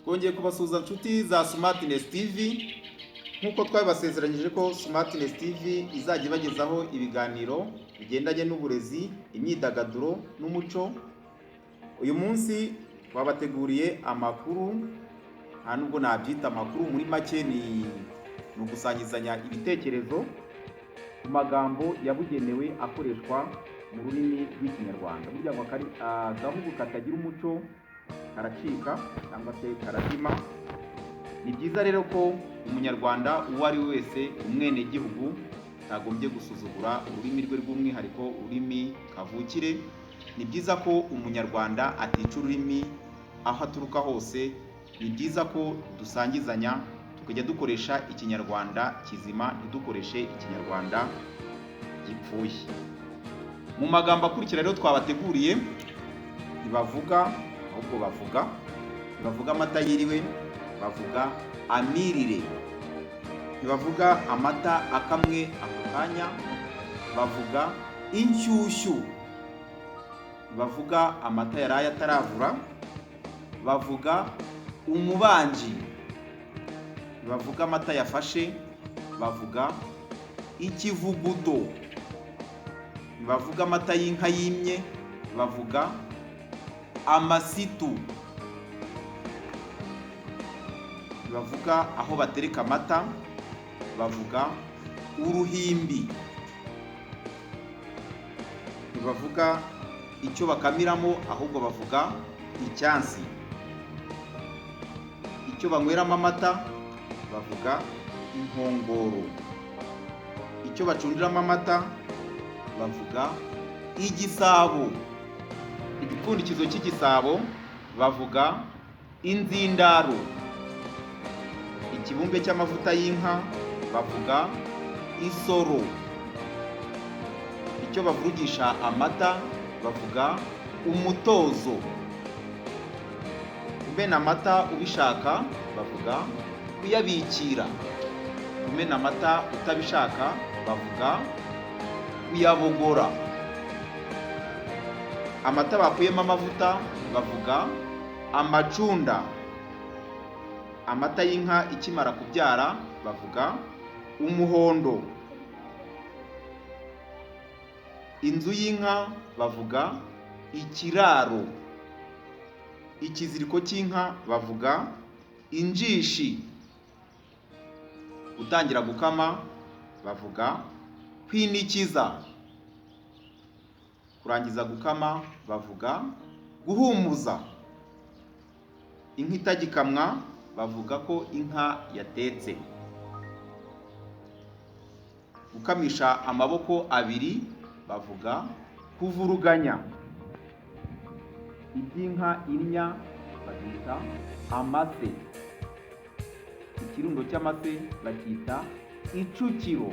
Twongeye kubasuhuza nshuti za Smartness TV, nk'uko twabibasezeranyije ko Smartness TV izajya ibagezaho ibiganiro bigendanye n'uburezi, imyidagaduro n'umuco. Uyu munsi twabateguriye amakuru, nta nubwo nabyita amakuru, muri make ni ugusangizanya ibitekerezo ku magambo yabugenewe akoreshwa mu rurimi rw'Ikinyarwanda. Burya ngo agahugu katagira umuco karacika cyangwa se karazima. Ni byiza rero ko Umunyarwanda uwo ari we wese, umwenegihugu, atagombye gusuzugura ururimi rwe rw'umwihariko, ururimi kavukire. Ni byiza ko Umunyarwanda atica ururimi aho aturuka hose. Ni byiza ko dusangizanya, tukajya dukoresha Ikinyarwanda kizima, ntidukoreshe Ikinyarwanda gipfuye. Mu magambo akurikira rero twabateguriye, ntibavuga ahubwo bavuga. Ntibavuga amata yiriwe, bavuga amirire. Ntibavuga amata akamwe ako kanya, bavuga inshyushyu. Ntibavuga amata yaraye ataravura, bavuga umubanji. Ntibavuga amata yafashe, bavuga ikivuguto. Ntibavuga amata y'inka yimye, bavuga amasitu. Ntibavuga aho batereka amata, bavuga uruhimbi. Ntibavuga icyo bakamiramo, ahubwo bavuga icyansi. Icyo banyweramo amata bavuga inkongoro. Icyo bacundiramo amata bavuga igisabo. Igipfundikizo cy'igisabo bavuga inzindaro. Ikibumbe cy'amavuta y'inka bavuga isoro. Icyo bavurugisha amata bavuga umutozo. Kumena amata ubishaka bavuga kuyabikira. Kumena amata utabishaka bavuga kuyabogora. Amata bakuyemo amavuta bavuga amacunda. Amata y'inka ikimara kubyara bavuga umuhondo. Inzu y'inka bavuga ikiraro. Ikiziriko cy'inka bavuga injishi. Gutangira gukama bavuga kwinikiza. Kurangiza gukama bavuga guhumuza. Inka itagikamwa bavuga ko inka yatetse. Gukamisha amaboko abiri bavuga kuvuruganya. Iby'inka innya babyita amase. Ikirundo cy'amase bacyita icukiro.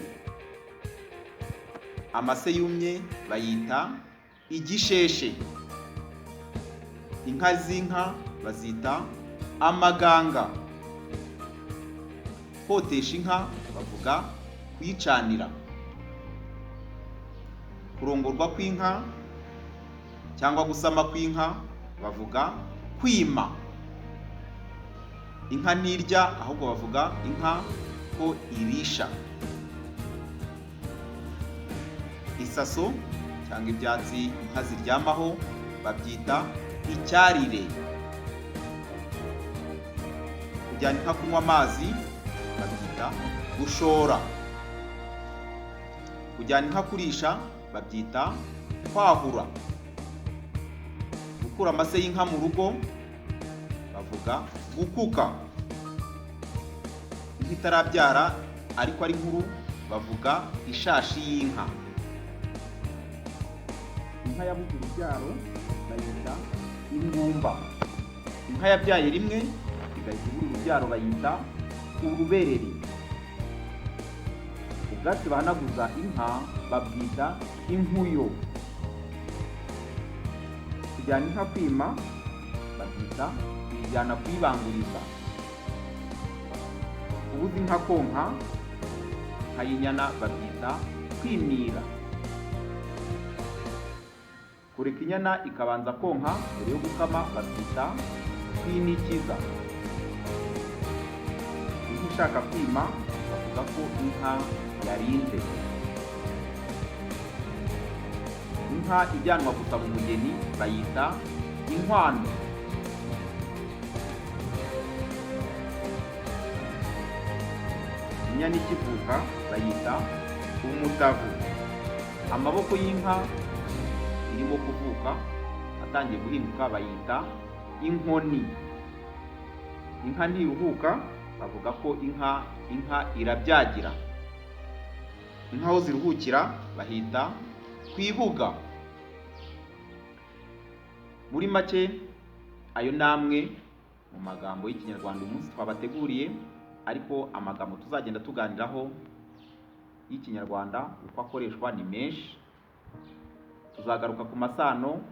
Amase yumye bayita igisheshe. Inka z'inka bazita amaganga. Kotesha inka bavuga kuyicanira. Kurongorwa kw'inka cyangwa gusama kw'inka bavuga kwima. Inka ntirya, ahubwo bavuga inka ko irisha. Isaso cyangwa ibyatsi inka ziryamaho babyita icyarire. Kujyana inka kunywa amazi babyita gushora. Kujyana inka kurisha babyita kwahura. Gukura amase y'inka mu rugo bavuga gukuka. Inka itarabyara ariko ari nkuru bavuga ishashi y'inka. Inka yabuze urubyaro bayita ingumba. Inka yabyaye rimwe igahita ibura urubyaro bayita urubereri. Ubwatsi bahanaguza inka babwita inkuyo. Kujyana inka kwima babyita kuyijyana kuyibanguriza. Kubuza inka konka nkayinyana babyita kwimira. Kureka inyana ikabanza konka mbere yo gukama babyita kwinikiza. Ishaka kwima bavuga ko inka yarinze. Inka ijyanwa gusaba umugeni bayita inkwano. Inyana ikivuka bayita umutavu. Amaboko y'inka irimo kuvuka atangiye guhinguka bayita inkoni. Inka ntiruhuka bavuga ko inka irabyagira. Inka aho ziruhukira bahita ku ibuga. Muri make ayo ni amwe mu magambo y'Ikinyarwanda uyu munsi twabateguriye, ariko amagambo tuzagenda tuganiraho y'Ikinyarwanda uko akoreshwa ni menshi. Tuzagaruka ku masano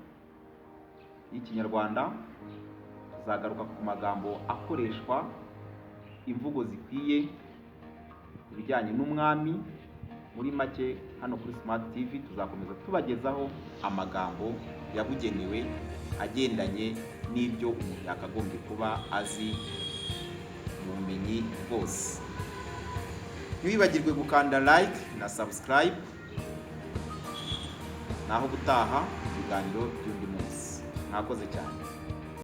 y'Ikinyarwanda, tuzagaruka ku magambo akoreshwa, imvugo zikwiye ku bijyanye n'umwami. Muri make hano kuri Smart TV tuzakomeza tubagezaho amagambo yabugenewe agendanye n'ibyo umuntu yakagombye kuba azi mu bumenyi bwose. Ntiwibagirwe gukanda like na subscribe. Naho gutaha ibiganiro by'undi munsi. Mwakoze cyane.